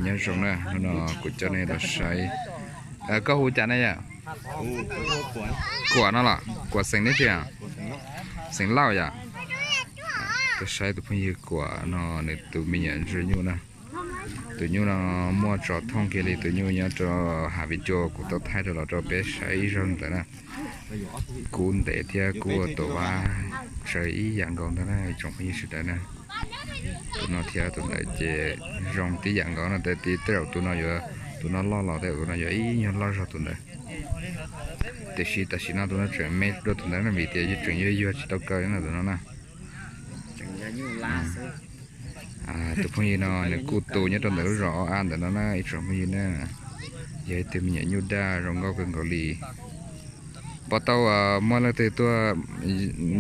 Nyob zoo na, hnub no kuv coj nej los saib. Koj hu cas na yom? Kuam no los? Kuam xeem dab tsi? Xeem Lauj yom? Tuaj saib tus phooj ywg Kuam no nws tus me nyuam ntsuag nyuj na. Tus nyuj no muaj tsov thooj kiag li, tus nyuj nyob rau hav Viv Cua, kuv tau thaij rau los rau peb saib ib zaug ntawd na. Kub ntev thiab kub ua tus vab tsawv ib yam nkaus ntag na tsoom phooj ywg sawv daws na. Tus no thiab tus ntawd ces zoo tib yam nkaus no, tej zaum tus no yuav, tus no loj los tej zaum tus no yuav ib nyuag loj zog tus ntawd. Tiam sis tam sim no tus no tseem me dua tus ntawd no vim tias tseem yuag yuag tsis tau kaw no tus no na. Tus phooj ywg no nws kuj tu nyob rau ntawm lub zos Ob Ab ntawm no na ib tsoom phooj ywg na. Yog ib tug me nyuam nyuj daj zoo nkauj kawg nkaus li. Puas tau muaj leej twg tuaj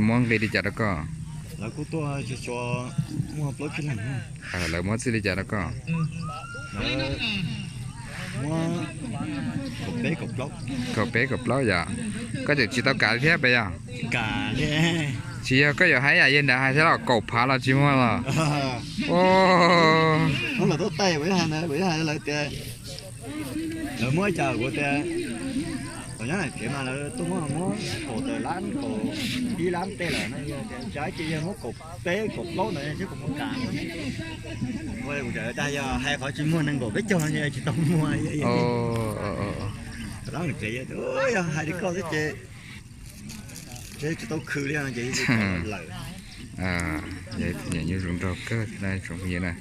muab nqi li cas rau koj? Lawv muab txij li cas rau koj? Kaum peb kaum plaub yom? Koj tseem tsis tau kam thiab pes yog? Tsis yog koj yuav hais yam yawg nrad hais thiab los kaum phav los tsis muaj los? Lawv muab cas kuv tias, thaum nyob tsev mas lawv tuaj muab muab kaum tawm lab kaum ib lab tej lawm no, yog tias tsa ces yog muab kaum peb kaum plaub ntawd thiab kuv muab kam. Ua kuv tseem dag yog hais qhov tsis muag nees nkaum peb caug no tsis tau muag. Lab tsev yog hais li koj xwb ces tsis tau khwv li no ces lawm. Yog tus nyuam nyuj zoo nraug kawg thiab na tsoom phooj ywg na.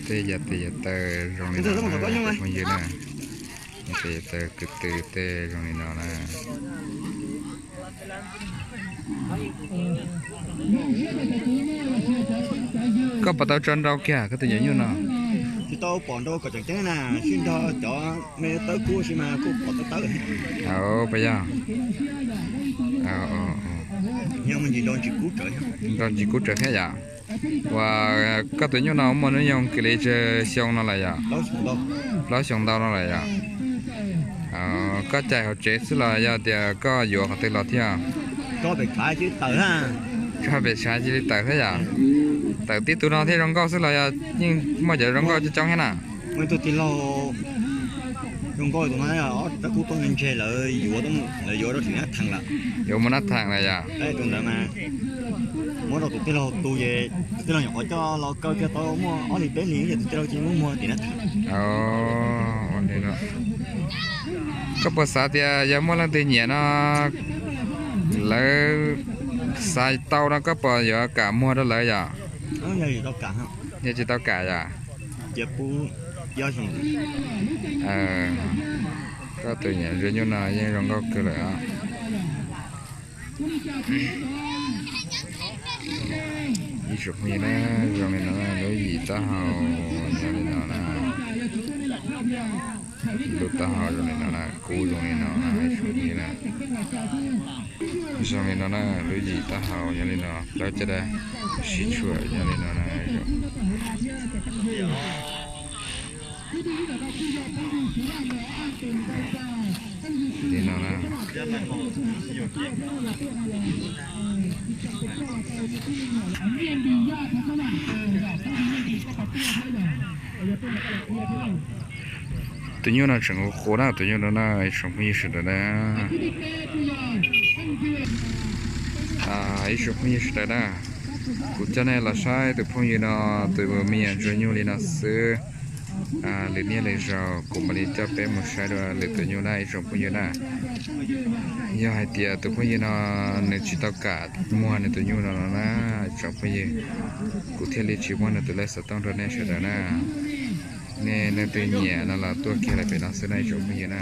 Tej yam tes yam taw zoo li no na phooj ywg na. Tej yam taw kwv tw tej zoo li no na. Koj puas tau tso nrau kiag koj tus nyuam nyuj no? Tsis tau pom nrau kom tseem ceeb na, sib nrog cov me tawb kub si mas kuj pom tawb tawb. Puas yog? Nrau ntsis kub tsawv thiab yom? Uas koj tus nyuj no muaj hnub nyoog kiag li tsawg xyoo no lawm yom? Plaub xyoo ntau no lawm yom? Koj cais hauv tsev xwb los yog tias koj yuav qhov twg los thiab? Tso pem tshav cia li tawm thiab yom? Tawm tib tug no thiaj zoo nkauj xwb los yog yeej muaj cov zoo nkauj coob coob thiab na? Tij laug zoo nkauj tus no, rab kub tuaj ntseg lawv yuav, lawv yuav rau tim Nab Theem lawm. Yuav mus Nab Theem lawm yom? Tus ntawd mas muab rau tus tij laug tu ces tus tij laug nyuam qhuav coj los kaw kiag tau muaj ob hlis peb hlis ces tus tij laug cia li muab muag tim Nab Theem. Koj puas xav tias yog muaj leej twg nyiam no lawv xav tau no koj puas yuav kam muag rau lawv yom? Yog tsis tau kam yom? Koj tus nyuam ntsuag nyuj no yeej zoo nkauj kawg lawm os. Ib tsoom phooj ywg na, zoo li no lub yim taub hau nyob li no na. Lub taub hau zoo li no na, kub zoo li no na, ib tsoom phooj ywg na. Zoo li no na, lub yim taub hau nyob li no, plaub caj dab sib tshuam nyob li no na. Li no na. Tus nyuj no tseem qhuav qhuav na, tus nyuj no na, ib tsoom phooj ywg sawv daws na. Ib tsoom phooj ywg sawv daws na, kuv coj nej los saib tus phooj ywg no, tus me nyuam ntsuag nyuj li no xwb. Lwm niaj lwm zaus kuv mam li coj peb mus saib dua lwm tus nyuj na ib tsoom phooj ywg na. Yog hais tias tus phooj ywg no nws tsis tau kam muag nws tus nyuj no no na ib tsoom phooj ywg, kuv thiaj li tsis muab nws tus lej xov tooj rau nej sawv daws na. Nej leej twg nyiam no los tuaj kiag lawm pem no xwb na ib tsoom phooj ywg na.